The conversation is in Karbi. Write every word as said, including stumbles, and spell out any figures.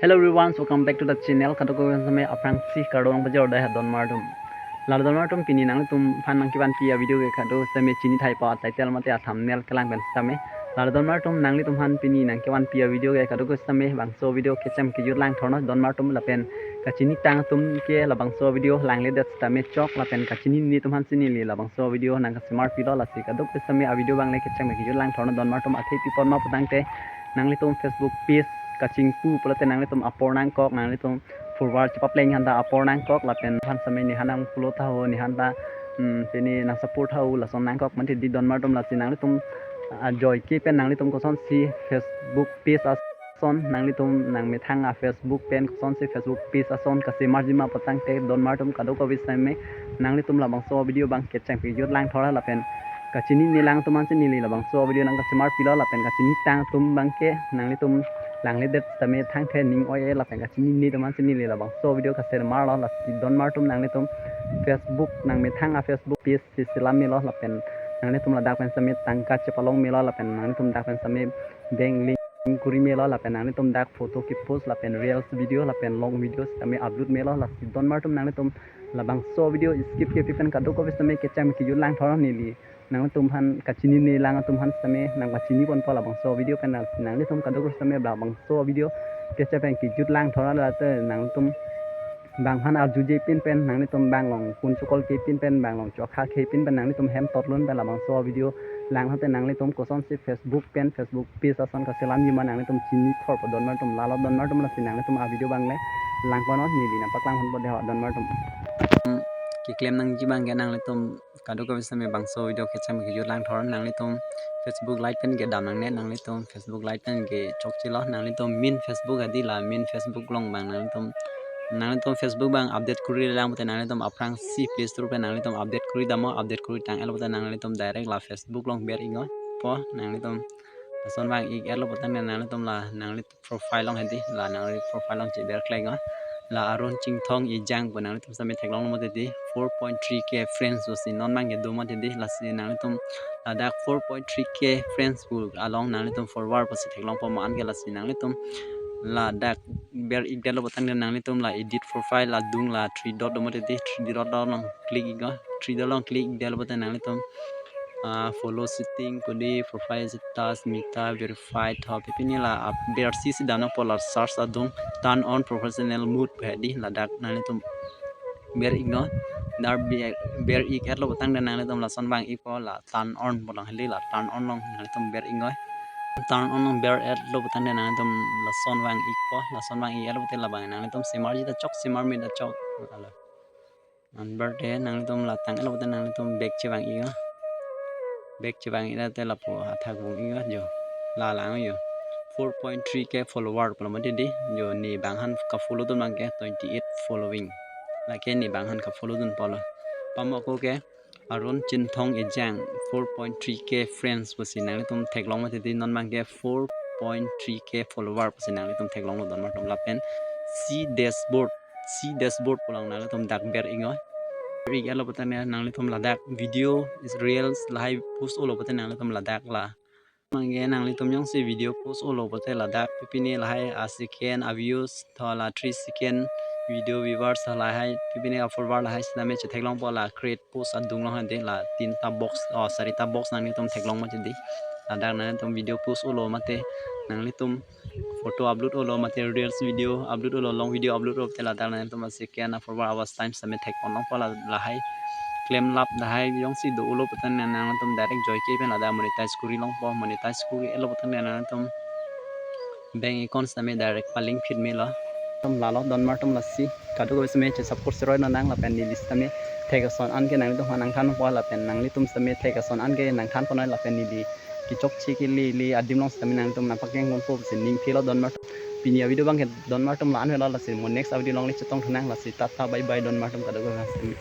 Hello everyone, welcome back to the channel. Kadokave sitame aphrangsi kardom pajir dai ha donmar atum. Lalo donmar atum, pini nanglitum aphan nangkevanpi a-video ke kadokave sitame chini thai pa, title mate a-thumbnail kelang pen sitame. Lalo donmar atum, nanglitum aphan pini nangkevanpi a-video ke kadokave sitame bangso video kecheng kejut lang thornon donmar atum, lapen kachinitang atum ke labangso video langledet sitame chok, lapen kachinine atum aphansi neli labangso video nangkasemar pilo. Lasi kadokave sitame a-video abang le kecheng kejut lang thornon donmar atum. Athe pi apot ma pu tangte, nanglitum Facebook page kachingpu pulote nanglitum apor nangkok, nanglitum forward chepapleng hanta apor nangkok, lapen aphan sitame ne aphan nang-follow tha ho, ne aphan ta, hmm, pini nang-support tha ho, lason nangkok mati di donmar atum. Lasi nanglitum ajoike pen nanglitum kosonsi Facebook page ason, nanglitum nangmethang a-Facebook pen kosonsi Facebook page ason kasemarji ma pu tangte donmar atum, kadokave sitame nanglitum labangso video abang kecheng kejut lang thornon lapen kachinine lang atum aphansi neli labangso video nangkasemar pilo, lapen kachinitang atum abang ke nanglitum langledet sitame thangthe ning oi-e, lapen kachinine atum aphansi neli labangso video kasemarlo. Lasi donmar atum, nanglitum Facebook nangmethang a-Facebook page si selam melo, lapen nanglitum ladak pen sitame tangka chepalong melo, lapen nanglitum dak pen sitame bank link kuri melo, lapen nanglitum dak photo kepost, lapen reels video, lapen long video sitame upload melo. Lasi donmar atum, nanglitum labangso video skip kepi pen kadokave sitame kecheng kejut lang thornon neli. Nanglitum aphan kachinine lang atum aphan sitame nangpachini ponpo labangso video pen. Lasi nanglitum kadokave sitame labangso video kecheng kejut lang thornon, lasi nanglitum bang aphan arjuje pin pen, nanglitum bang along kun chokol ke pin pen, bang along chokha ke pin pen, nanglitum hem totlun pen labangso video lang thornon te, nanglitum kosonsi Facebook pen, Facebook page ason kaselamji ma nanglitum chini thorpo donmar atum. Lalo donmar atum, lasi nanglitum a-video abang le lang ponnon, neli nangpaklang ponpo dei ho donmar atum. Keklem nangji abang ke nanglitum kadokave sitame bangso video kecheng kejut lang thornon, nanglitum Facebook lite pen ke dam nangne, nanglitum Facebook lite pen ke chokchelo, nanglitum main Facebook adi, la main Facebook along abang nanglitum, nanglitum Facebook abang update kuri lang pute nanglitum aphrangsi Play Store pen nanglitum update kuri damnon, update kuri tang-etlo pute nanglitum direct la Facebook along ber-iknon po, nanglitum lason vang-ik-etlo pute nanglitum la nangli profile along hedi, la nangli profile along cheber klek-iknon. La Arun Chinthong Ejang pu nanglitum sitame theklonglo mati di, four point three K friends pusi non abang ke do mati di. Lasi nanglitum ladak four point three K friends pu along nanglitum follower pusi theklongpo ma-an ke. Lasi nanglitum ladak ber-ikdetlo pute nanglitum la edit profile adung la three dot do mati di, three dot along click-iknon, three dot along click-ikdetlo pute nanglitum ah, follow setting, kudi profile status, meta verified ho, pipini la ap-, bersi si damnangpo, la search adung turn on professional mode pu hedi, ladak nanglitum ber-iknon. Dak be-, ber-ik-etlo pute nanglitum lason vang-ikpo, la turn on pu along hedi, la turn on along nanglitum ber-iknon. Turn on along ber-etlo pute nanglitum lason vang-ikpo, lason vang-ik-etlo pute labang nanglitum semarji ta chok, semarme ta chok. Alo. Anbar te nanglitum la tang-etlo pute nanglitum back chevang-iknon. Back chevang-ik ra te lapu athak vung-iknon jo. La lang jo. Four point three K follower pulo mati di. Jo ne bang aphan ka-follow dun abang ke twenty-eight following. Lake ne bang aphan ka-follow dunpo lo. Pamo ako ke Arun Chinthong Ejang four point three K friends pusi nanglitum theklong mati di, non abang ke four point three K follower pusi nanglitum theklonglo donmar atum. Lapen si dashboard, si dashboard pu along nanglitum dak ber-iknon. Ber-iketlo pute nanglitum ladak video is reels lahai post-olo pute nanglitum ladak la. Abang ke nanglitum jongsi video post-olo pute ladak pipini lahai a-second a-views tho la three second video viewers tho lahai pipini a-follower lahai sitame chetheklongpo, la create post adung along hedi, la tinta box, oh, sarita box nanglitum theklong mati di. Ladak nanglitum video post-olo mate nanglitum photo upload-olo mate reels video upload-olo, long video upload-olo te ladak nanglitum a-second a-follower a-watch time sitame thekponlongpo la, lahai klemlap lahai jongsi do-olo pute nanglitum direct joike pen ladak monetize kuri longpo, monetize kuri-etlo pute nanglitum bank account sitame direct pa-link phit melo. Atum lalo donmar atum, lasi kadokave sitame che-support cheroi nonang, lapen neli sitame thek ason an ke nanglitum aphan nangthanpo, lapen nanglitum sitame thek ason an ke nangthan ponoi, lapen neli kechokche kele le adim along sitame nanglitum nangpaklang ponpo pusi ning philo donmar atum. Pini a-video abang ke donmar atum la-an helo, lasi mo next a-video along le chetong thunang, lasi tata bye bye donmar atum kadokave sitame.